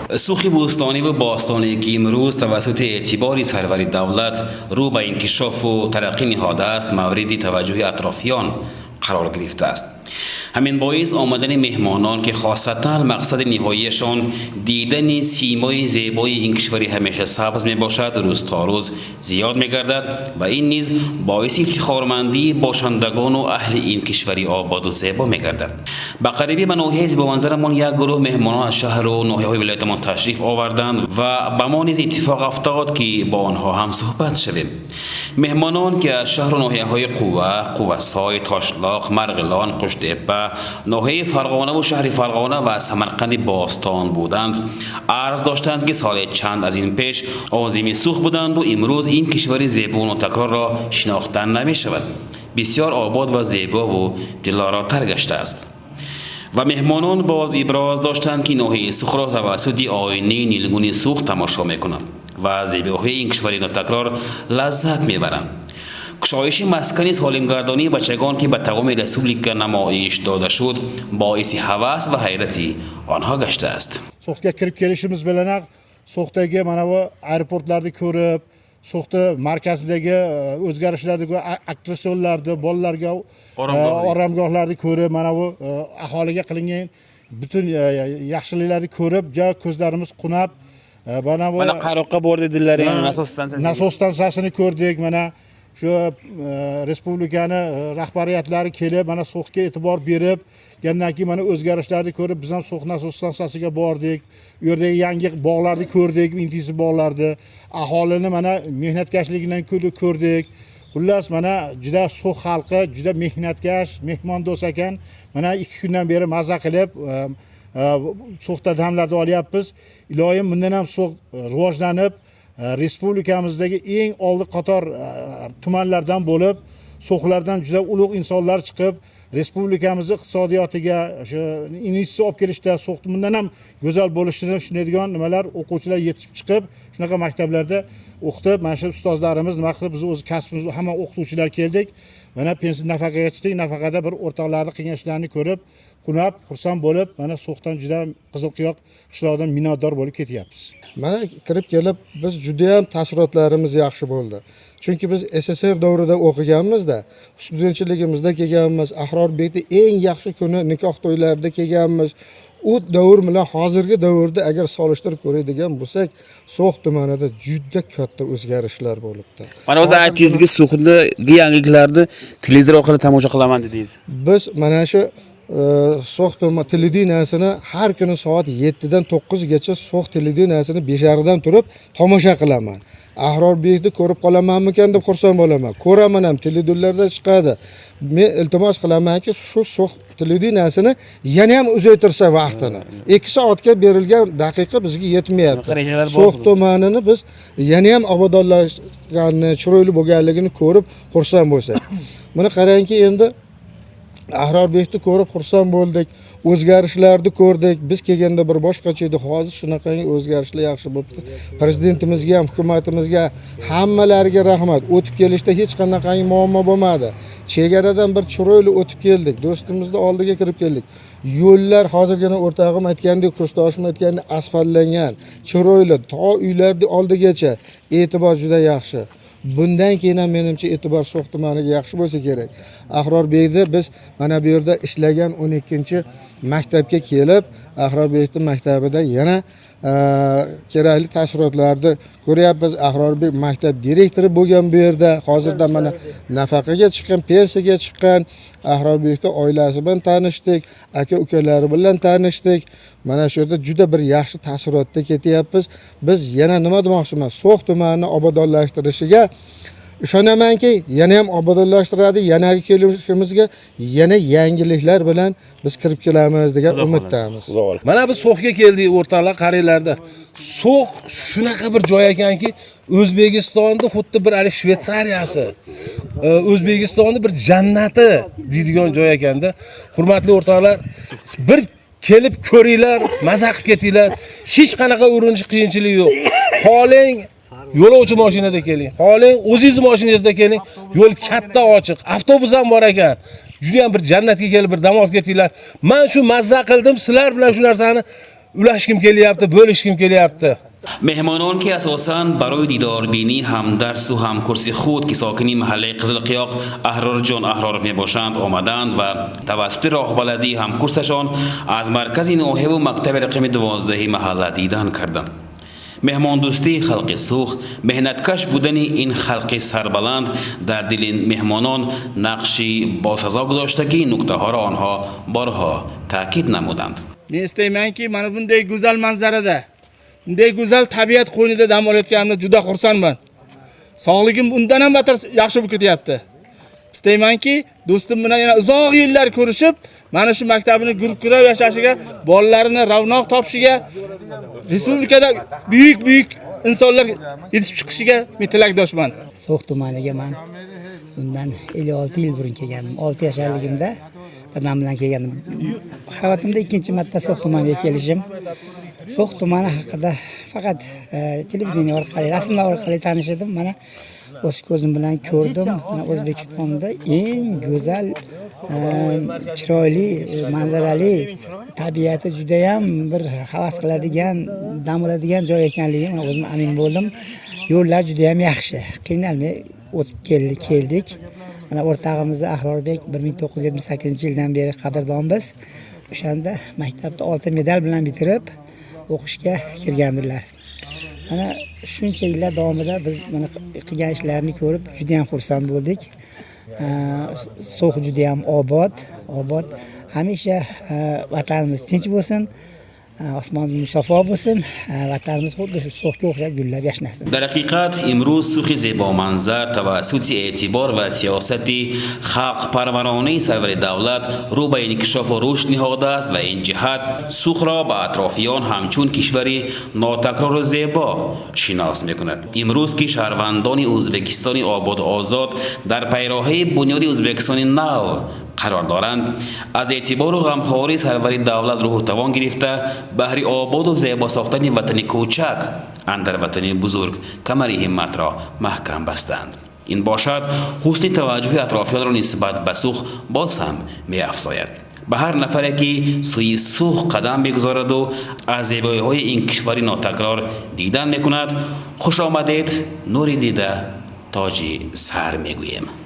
Суғди бӯстониву бостонӣ, ки имрӯз тавассути эътибори сарвари давлат рӯ ба инкишофу тараққӣ ниҳодааст, мавриди таваҷҷӯҳи атрофиён қарор гирифтааст. Ҳамин боис омадани меҳмонон, ки хосатан мақсади ниҳоияшон дидани симои зебои ин кишвари ҳамеша сабз мебошад, рӯз то рӯз зиёд мегардад ва ин низ боиси ифтихормандии бошандагону аҳли ин кишвари ободу зебо мегардад. Ба қарибӣ ба ноҳияи зебоманзарамон як гурӯҳ меҳмонон аз шаҳру ноҳияҳои вилоятамон ташриф оварданд ва ба мо низ иттифоқ афтод, ки бо онҳо ҳамсуҳбат шавем. Меҳмонон, ки аз шаҳру ноҳияҳои Қува, Қувасой, Тошлоқ, Марғилон, Қуштепа, ноҳияи Фарғонаву шаҳри Фарғона ва Самарқанди бостон буданд, арз доштанд, ки соли чанд аз ин пеш озими Суғд буданду имрӯз ин кишвари зебоу нотакрорро шинохтан намешавад, бисёр обод ва зебову дилоротар гаштааст. Ва меҳмонон боз иброз доштанд, ки ноҳияи Суғдро тавассути оинаи нилгуни Суғд тамошо мекунанд ва аз зебоиҳои ин кишвари нотакрор лаззат мебаранд. Кушоиши маскани солимгардонии бачагон, ки ба тамоми республика намоиш дода шуд, боиси ҳавас ва ҳайрати онҳо гаштааст. So'xga kirib kelishimiz bilanoq So'xdagi mana bu aeroportlarni ko'rib, So'xda markazidagi o'zgarishlarni, attraksionlarni, bolalarga oromgohlarni ko'rib, mana bu aholiga qilingan butun yaxshiliklarni ko'rib, ja ko'zlarimiz quvnab, mana bu Mana qayoqqa bordi dedilaring, nasos stansiyasiga. Nasos stansiyasini ko'rdik. Mana shu respublikani rahbariyatlari kelib, mana So'xga e'tibor berib gandan keyin mana o'zgarishlarni ko'rib, biz ham So'x nasos stansiyasiga bordik. U yerdagi yangi bog'larni ko'rdik, intensiv bog'larni, aholini mana mehnatkashligidan ko'rdik. Xullas, mana juda So'x xalqi juda mehnatkash, mehmondo'st ekan. Mana 2 kundan beri maza qilib So'xda damlarni olyapmiz. Iloyim, bundan ham So'x rivojlanib, respublikamizdagi eng oldi qator tumanlardan bo'lib, So'xlardan juda ulug' insonlar chiqib, respublikamizni iqtisodiyotiga o'sha investitsiya olib kelishda So'x bundan ham go'zal bo'lishini tushunadigan nimalar, o'quvchilar yetishib chiqib, shunaqa maktablarda o'qitib, mana shu ustozlarimiz nima qilib, biz o'zi kasbimiz hamma o'qituvchilar keldik. Mana pensiya, nafaqaga chiqdik. Nafaqada bir o'rtoqlarni qilgan ishlarini ko'rib, quvnab, xursand bo'lib, mana So'xdan, juda Qizilqiyoq qishlog'idan minnatdor bo'lib ketyapmiz. Mana kirib kelib, biz judayam taassurotlarimiz yaxshi bo'ldi, chunki biz SSSR davrida o'qiganmizda, studentchiligimizda kelganmiz. Ahrorbekni eng yaxshi kuni, nikoh to'ylarida kelganmiz. U davr bilan hozirgi davrda agar solishtirib ko'radigan bo'lsak, So'x tumanida juda katta o'zgarishlar bo'libdi. Mana o'zi aytdingizki, So'xdagi yangiliklarni televizor orqali tomosha qilaman dedingiz. Biz mana shu So'x tuman televideniyasini har kuni soat 7dan 9gacha So'x televideniyasini 5:30dan turib tomosha qilaman. Ahrorbekni ko'rib qolamanmikan deb xursand bo'laman. Ko'raman ham, televizorlarda chiqadi. Men iltimos qilamanki, shu So'x televideniyasini yana ham uzaytirsa vaqtini. 2 soatga berilgan daqiqa bizga yetmayapti. Bunaqa rejalar bor. So'x tumanini biz yana ham obodonlashganini, chiroyli bo'lganligini ko'rib xursand bo'lsak. Buni qarangki, endi Ahrorbekni ko'rib xursand bo'ldik, o'zgarishlarni ko'rdik. Biz kelganda bir boshqacha edi, hozir shunaqangi o'zgarishlar yaxshi bo'libdi. Prezidentimizga ham, hukumatimizga, hammalariga rahmat. O'tib kelishda hech qanaqangi muammo bo'lmadi. Chegaradan bir chiroyli o'tib keldik, do'stimizni oldiga kirib keldik. Yo'llar hozirgina o'rtog'im aytgandek, kursdoshim aytgandek, asfaltlangan, chiroyli, to uylarni oldigacha. E'tibor juda yaxshi. Bundan keyin ham, menimcha, e'tibor So'x tumaniga yaxshi bo'lsa kerak. Ahrorbekni biz mana bu yerda ishlagan 12-maktabga kelib, Ahrorbekni maktabida yana kerakli taassurotlarni ko'ryapmiz. Ahrorbek maktab direktori bo'lgan bu yerda, hozirda mana nafaqaga chiqqan, pensiyaga chiqqan. Ahrorbekni oilasi bilan tanishdik, aka ukalari bilan tanishdik. Mana shu yerda juda bir yaxshi taassurotda ketyapmiz. Biz yana nima demoqchiman, So'x tumanini obodonlashtirishiga ishonamanki, yana ham obodonlashtiradi. Yanagi kelishimizga yana yangiliklar bilan biz kirib kelamiz degan umiddamiz. Mana biz So'xga keldik, o'rtoqlar, qaranglarda. So'x shunaqa bir joy ekanki, O'zbekistonda xuddi bir hali Shvetsariyasi, O'zbekistonni bir jannati deydigan joy ekanda. Hurmatli o'rtoqlar, bir kelib ko'ringlar, maza qilib ketinglar. Hech qanaqa urinish, qiyinchilik yo'q. Xohlang yo'lovchi mashinada keling, xohlang o'zingizni mashinangizda keling. Yo'l katta, ochiq, avtobus ham bor ekan. Juda ham bir jannatga kelib, bir dam olib ketinglar. Man shu mazza qildim, sizlar bilan shu narsani Ulashgim kelyapti, bo'lishgim kelyapti. Меҳмонон, ки асосан барои дидорбинӣ ҳамдарсу ҳамкурси худ, ки сокини маҳаллаи Қизилқиёқ Аҳрорҷон Аҳроров мебошанд, омаданд ва тавассути роҳбаладии ҳамкурсашон аз маркази ноҳияву мактаби рақами 12-и маҳалла дидан карданд. Меҳмондӯстии халқи Сух, меҳнаткаш будани ин халқи сарбаланд дар дили меҳмонон нақши босазо гузошта, ки нуктаҳоро онҳо борҳо таъкид намуданд. Men istaymanki, mana bunday go'zal manzarada, bunday go'zal tabiat qo'ynida dam olayotganimdan juda xursandman. Sog'ligim undan ham battar yaxshi bo'lib ketyapti. Istaymanki, do'stim bilan yana uzoq yillar ko'rishib, mana shu maktabini gurkirab yashashiga, bolalarini ravnoq topishiga, respublikada buyuk buyuk insonlar yetishib chiqishiga men tilakdoshman. So'x tumaniga man bundan 56 yil burun kelgandim. 6 yasharligimda dadam bilan kelgandim. Hayotimda ikkinchi marta So'x tumaniga kelishim. So'x tumani haqida faqat televideniye orqali, rasmlar orqali tanish edim. Mana o'z ko'zim bilan ko'rdim. Mana O'zbekistonda eng go'zal, chiroyli, manzarali, tabiati judayam bir havas qiladigan, dam oladigan joy ekanligiga man o'zim amin bo'ldim. Yo'llar judayam yaxshi. Qiynalmay o'tib keldik. Mana o'rtog'imiz Ahrorbek 1978-yildan beri qadrdonmiz. O'shanda maktabda oltin medal bilan bitirib o'qishga kirgandilar. Mana shuncha yillar davomida biz mana qilgan ishlarini ko'rib juda ham xursand bo'ldik. So'x juda ham obod, obod. Hamisha vatanimiz tinch bo'lsin, osmonimiz musaffo bo'lsin, vatanimiz xuddi shu So'xga o'xshab gullab yashnasin. Дар ҳақиқат, имрӯз Сухи зебоманзар тавассути эътибор ва сиёсати халқпарваронаи сарвари давлат рӯ ба инкишофу рушд ниҳодааст ва ин ҷиҳат Сухро ба атрофиён ҳамчун кишвари нотакрору зебо шинос мекунад. Имрӯз, ки шаҳрвандони Ӯзбекистони ободу озод дар пайроҳаи бунёди Ӯзбекистони нав қарор доранд, аз эътибору ғамхории сарвари давлат рӯҳу тавон гирифта, баҳри ободу зебо сохтани ватани кӯчак андар ватани бузург камари ҳимматро маҳкам бастанд. Ин бошад, ҳусни таваҷҷӯҳи атрофиёнро нисбат ба Сух боз ҳам меафзояд. Ба ҳар нафаре, ки сӯи Сух қадам мегузораду аз зебоиҳои ин кишвари нотакрор дидан мекунад, хуш омадед, нури дида, тоҷи сар мегӯем.